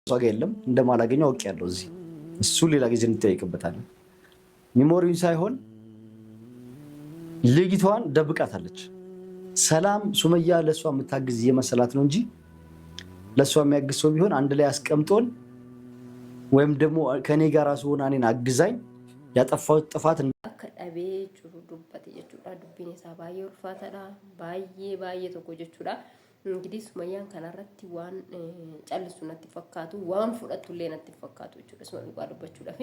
እሷ ጋር የለም፣ እንደማላገኘው አውቄያለሁ። እዚህ እሱ ሌላ ጊዜ እንጠያይቅበታለን። Memory ውን ሳይሆን ልጅቷን ደብቃታለች። ሰላም ሱመያ ለእሷ የምታግዝ እየመሰላት ነው እንጂ ለእሷ የሚያግዝ ሰው ቢሆን አንድ ላይ አስቀምጦን ወይም ደግሞ ከእኔ ጋር ራሱ ሆና እኔን አግዛኝ ያጠፋሁት ጥፋት Akka dhabee jiru dubbate jechuudha. Dubbiin isaa baay'ee ulfaataadha. Baay'ee baay'ee tokko jechuudha. Ingidihi Sumayyaan kanarratti waan callisu natti fakkaatu, waan fudhattullee natti fakkaatu jechuudha. Suma dhugaa dubbachuudhaaf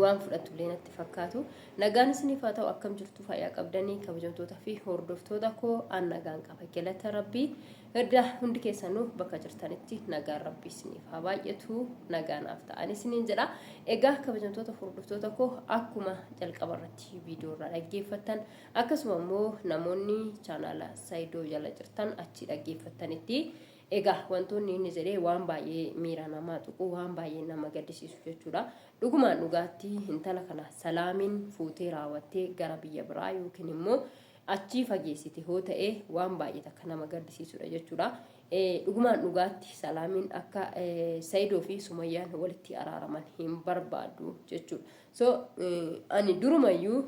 waan fudhattullee natti fakkaatu. Nagaan isiniif haa ta'u, akkam jirtu, fayyaa qabdanii? Kabajamtoota fi hordoftoota koo, an nagaan qaba, galata Rabbii. Erga hundi keessanuu bakka jirtanitti nagaan Rabbii isiniif haa baay'atu, nagaanaaf ta'an isiniin jedha. Egaa kabajamtoota hordoftoota koo, akkuma jalqaba irratti viidiyoo irraa dhaggeeffattan, akkasuma immoo namoonni chaanaala Saayidoo jala jirtan achi dhaggeeffattanitti, egaa wantoonni inni jedhee waan baay'ee miira namaa tuqu, waan baay'ee nama gaddisiisu jechuudha. Dhugumaan dhugaatti intala kana Salaamiin fuutee raawwattee gara biyya biraa yookiin immoo achii fageessite hoo ta'e, waan baay'ee takka nama gaddisiisudha jechuudha. Dhugumaan dhugaatti Salaamiin akka Sayidoo fi Sumayyaan walitti araaraman hin barbaadu jechuudha. So ani durumayyuu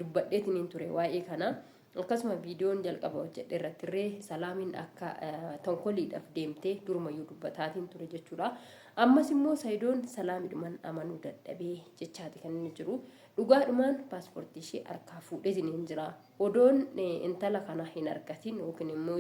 dubbadheetiin ture waa'ee kana. Akkasuma viidiyoon jalqaba hojjedhe irrattirree Salaamiin akka tonkoliidhaaf deemtee durumayyuu dubbataatiin ture jechuudha. Ammas immoo Sayidoon Salaamidhumaan amanuu dadhabee jechaati kan inni jiru. Dhugaadhumaan paaspoortii ishee harkaa fuudheetiin hin jira. Odoon intala kana hin argatin yookiin immoo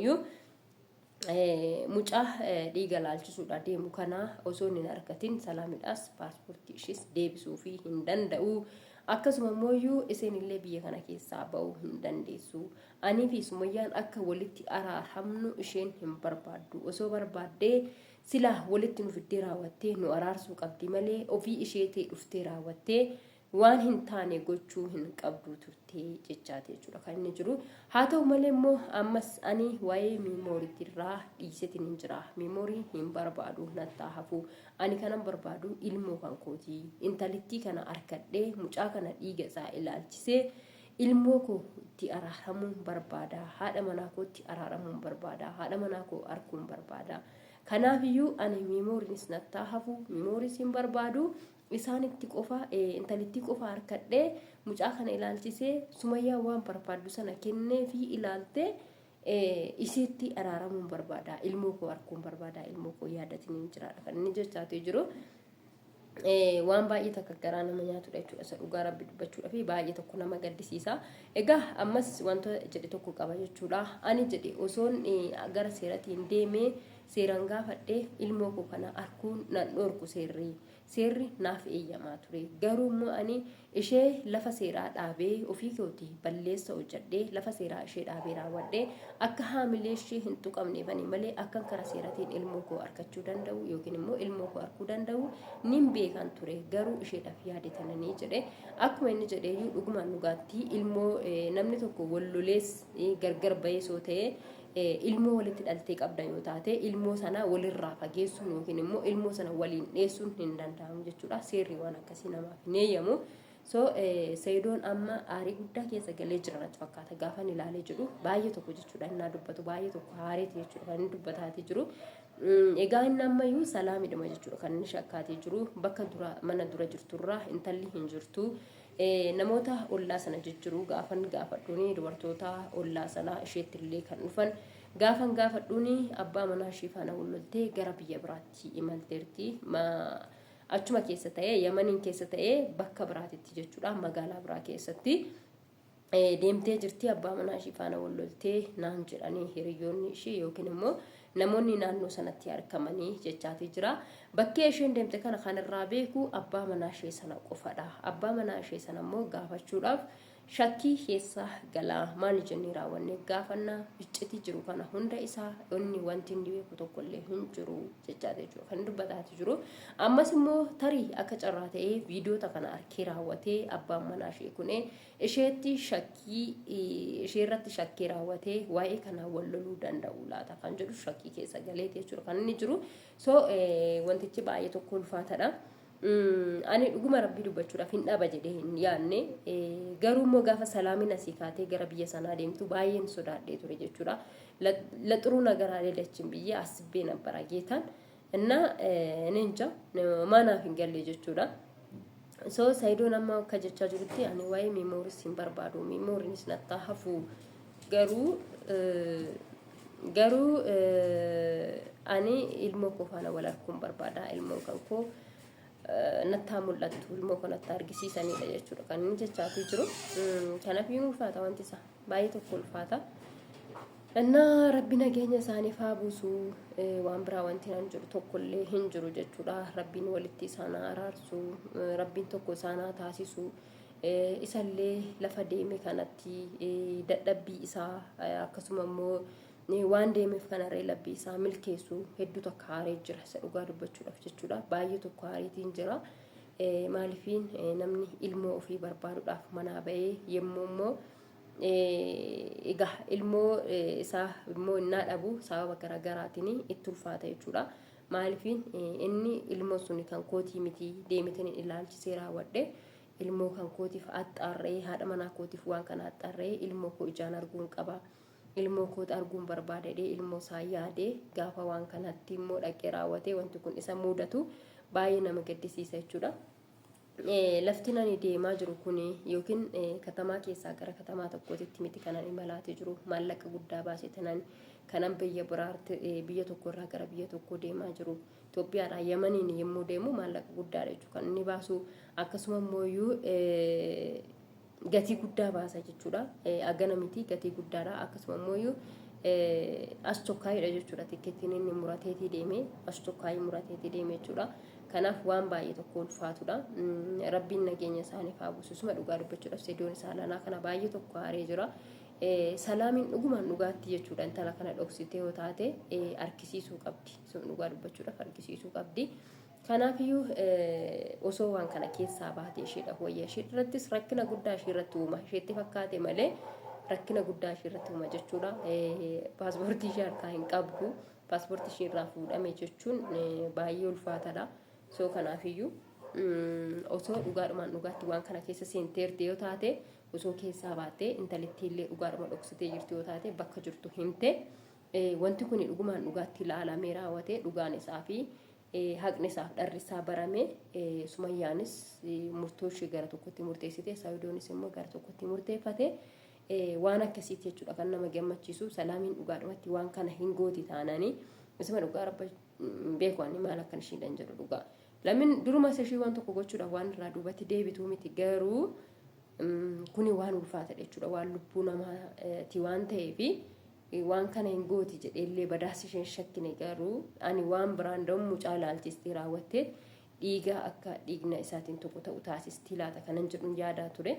mucaa dhiiga laalchisuudha deemu kana osoo hin argatin Salaamidhaas paaspoortii ishees deebisuu fi hin danda'u. Akkasuma immoo isheen illee biyya kana keessaa ba'uu hin dandeessu. Anii fi Sumayyaan akka walitti araaramnu isheen hin barbaaddu. Osoo barbaaddee silaa walitti nu fiddee raawwattee nu araarsuu qabdi malee, ofii isheetii dhuftee raawwattee waan hin taane gochuu hin qabdu turte jechaati jechuudha kan inni jiru. Haa ta'u malee immoo ammas ani waa'ee miimooriitirraa dhiisetiin hin jira. Miimoorii hin barbaadu, nattaa hafu. Ani kanan barbaadu ilmoo kan kooti. Intalittii kana arkadhee mucaa kana dhiiga isaa ilaalchisee ilmoo koo itti araaramuun barbaada. Haadha manaa kootti araaramuun barbaada. Haadha manaa koo arguun barbaada. Kanaafiyyuu ani miimooriinis nattaa hafu, miimooriis hin barbaadu. Isaanitti qofa, intalittii qofa harkadhee mucaa kana ilaalchisee Sumayyaa waan barbaaddu sana kennee fi ilaaltee isiitti araaramuun barbaada. Ilmoo koo arguun barbaada. Ilmoo koo yaadatiin hin jiraadha kan inni jechaatu jiru. Waan baay'ee takka garaa nama nyaatudha jechuudha. Isa dhugaa Rabbi dubbachuudha fi baay'ee tokko nama gaddisiisa. Egaa ammas wanta jedhe tokko qaba jechuudha. Ani jedhe osoon gara seeratiin deemee seeraan gaafadhee ilmoo koo kana arguun nan dhorku seerri. Seerri naaf eeyyamaa ture. Garuu immoo ani ishee lafa seeraa dhaabee ofii kootii balleessa hojjedhee lafa seeraa ishee dhaabee raawwadhee akka haamilee ishee hin tuqamneefani malee, akkan kara seeratiin ilmoo koo argachuu danda'u yookiin immoo ilmoo koo arguu danda'u nin beekan ture. Garuu isheedhaaf yaade tananii jedhe. Akkuma inni jedheeyyuu, dhugumaan dhugaatti ilmoo namni tokko wal lolees gargar bahee soo ta'ee, ilmoo walitti dhaltee qabda yoo taate, ilmoo sana walirraa fageessuun yookiin immoo ilmoo sana waliin dheessuun hin danda'amu jechuudha. Seerri waan akkasii namaaf hin eeyyamu. So Sayidoon amma aarii guddaa keessa galee jira natti fakkaata gaafan ilaalee jedhu, baay'ee tokko jechuudha. Innaa dubbatu baay'ee tokko haareeti jechuudha kan inni dubbataatii jiru. Egaa inni ammayyuu Salaamidhuma jechuudha kan inni shakkaatii jiru. Bakka dura mana dura jirturraa intalli hin jirtu. Namoota ollaa sana jijjiru gaafan gaafadhuuni, dubartoota ollaa sana isheetti illee kan dhufan gaafan gaafadhuuni, abbaa manaa ishee faana wal loltee gara biyya biraatti imalteerti. Achuma keessa ta'ee, Yamaniin keessa ta'ee, bakka biraatitti jechuudha, magaalaa biraa keessatti deemtee jirti, abbaa manaa ishee faana wal loltee naan jedhanii hiriyoonni ishee yookiin immoo namoonni naannoo sanatti argamanii jechaatii jira. Bakkee isheen deemte kana kan irraa beeku abbaa manaa ishee sana qofadha. Abbaa manaa ishee sana immoo gaafachuudhaaf shakkii keessa galaa, maali jennee raawwannee gaafannaa, iccitii jiru kana hunda isaa inni wanti inni beeku tokkollee hin jiru jechaati jechuudha kan dubbataati jiru. Ammas immoo tarii akka carraa ta'ee viidiyoota kana arkee raawwatee abbaan manaa ishee kunee isheetti shakkii, isheerratti shakkii raawwatee waa'ee kanaa wal loluu danda'u laata kan jedhu shakkii keessa galeeti jechuudha kan inni jiru. So wantichi baay'ee tokko ulfaatadha. Ani dhuguma Rabbii dubbachuudhaaf hin dhaba jedhee hin yaadne. Garuu immoo gaafa Salaamin asii kaatee gara biyya sanaa deemtu baay'een sodaadhee ture jechuudha. Laxuruu nagaraa leelachin biyya asbee nabbara geetaan. Innaa inni inja maanaaf hin galle jechuudha. So Sayidoon amma akka jechaa jirutti ani waa'ee meemooris hin barbaadu. Meemooriinis nattaa hafu garuu garuu ani ilmoo koo faana wal arguun barbaada. Ilmoon kan koo nattaa mul'attu ilmoo koo nattaa argisiisanidha jechuudha kan inni jechaatii jiru. Kanaaf hin ulfaata wanti isaa baay'ee tokko ulfaata. Innaa rabbi nageenya isaaniif haa buusu waan biraa wanti nan jiru tokkollee hin jiru jechuudha. Rabbiin walitti isaan haa araarsu, rabbiin tokko isaan haa taasisu. Isallee lafa deeme kanatti dadhabbii isaa akkasuma immoo waan deemeef kanarree labbii isaa milkeessu hedduu takka haaree jira isa dhugaa dubbachuudhaaf jechuudha. Baay'ee tokko haareetiin jira. Maaliifiin namni ilmoo ofii barbaaduudhaaf manaa ba'ee yommuu immoo egaa ilmoo isaa immoo innaa dhabu sababa garaagaraatiin itti ulfaata jechuudha. Maaliifiin inni ilmoo sun kan kootii miti deemetiin ilaalchisee raawwadhe ilmoo kan kootiif axxaarree haadha manaa kootiif waan kana axxaarree ilmoo koo ijaan arguun qaba. Ilmoo koota arguun barbaada jedhee ilmoo isaa yaadee gaafa waan kanatti immoo dhaqee raawwatee wanti kun isa mudatu baay'ee nama gaddisiisa jechuudha. Lafti ani deemaa jiru kun yookiin katamaa keessaa gara katamaa tokkootitti miti kanan imalaatee jiru maallaqa guddaa baasee tanan kanan biyya biraatti biyya tokko irraa gara biyya tokkoo deemaa jiru. Itoophiyaadhaa Yamaniin yommuu deemu maallaqa guddaadha jechuudha kan inni baasu akkasuma immoo gatii guddaa baasa jechuudha. Agana miti gatii guddaadha akkasuma immoo as chokkaayidha jechuudha tikkeettiin inni murateetii deeme as chokkaayii murateetii deeme jechuudha. Kanaaf waan baay'ee tokko ulfaatudha. Rabbiin nageenya isaaniif haa buusu. Isuma dhugaa dubbachuudhaaf Saidoon isaa lanaa kana baay'ee tokko aaree jira. Salaamiin dhugumaan dhugaatti jechuudha intala kana dhoksitee yoo taate argisiisuu qabdi. Isuma dhugaa dubbachuudhaaf argisiisuu qabdi. Kanaafiyyuu osoo waan kana keessaa baate isheedhaaf wayya. Ishee irrattis rakkina guddaa ishee irratti uuma. Isheetti fakkaate malee rakkina guddaa ishee irratti uuma jechuudha. Paaspoortii ishee harkaa hin qabdu. Paaspoortii ishee irraa fuudhame jechuun baay'ee ulfaataadha. So kanaafiyyuu osoo dhugaadhumaan dhugaatti waan kana keessa seenteerte yoo taate osoo keessaa baattee intalittii illee dhugaadhuma dhoksitee jirti yoo taate bakka jirtu himte wanti kun dhugumaan dhugaatti ilaalamee raawwatee dhugaan isaa fi haqni isaaf dharri isaa barame Sumayyaanis murtoo ishee gara tokkotti murteessite Saayidoonis immoo gara tokkotti murteeffate waan akkasiiti jechuudha kan nama gammachiisu Salaamiin dhugaadhumatti waan kana hin gooti taananii isuma dhugaa rabba beeku ani maal akkan ishiidhan jedhu dhugaa lamin duruma ishii waan tokko gochuudhaaf waan irraa duubatti deebituu miti garuu kuni waan ulfaatadha jechuudha waan lubbuu namaati waan ta'eefi waan kana hin gooti jedheellee badaas isheen shakkine garuu ani waan biraan da'u mucaa ilaalchistee raawwattee dhiiga akka dhiigna isaatiin tokko ta'u taasistii laata kanan jedhuun yaadaa ture.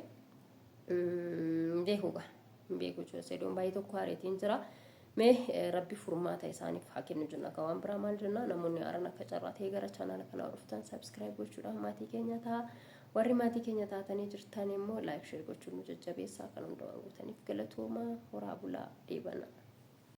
Beeku gaa hin beeku jechuudha. Seedoon baay'ee tokko haareetiin jira. Mee rabbi furmaata isaaniif haa kennu jenna. Akka waan biraa maal jenna namoonni haaraan akka carraa ta'ee gara chaanaala kanaa dhuftan subscribe gochuudhaan maatii keenya ta'a. Warri maatii keenya taatanii jirtan immoo like share gochuun nu jajjabeessaa kan hunda waan gootaniif galatooma horaa bulaa deebanaa.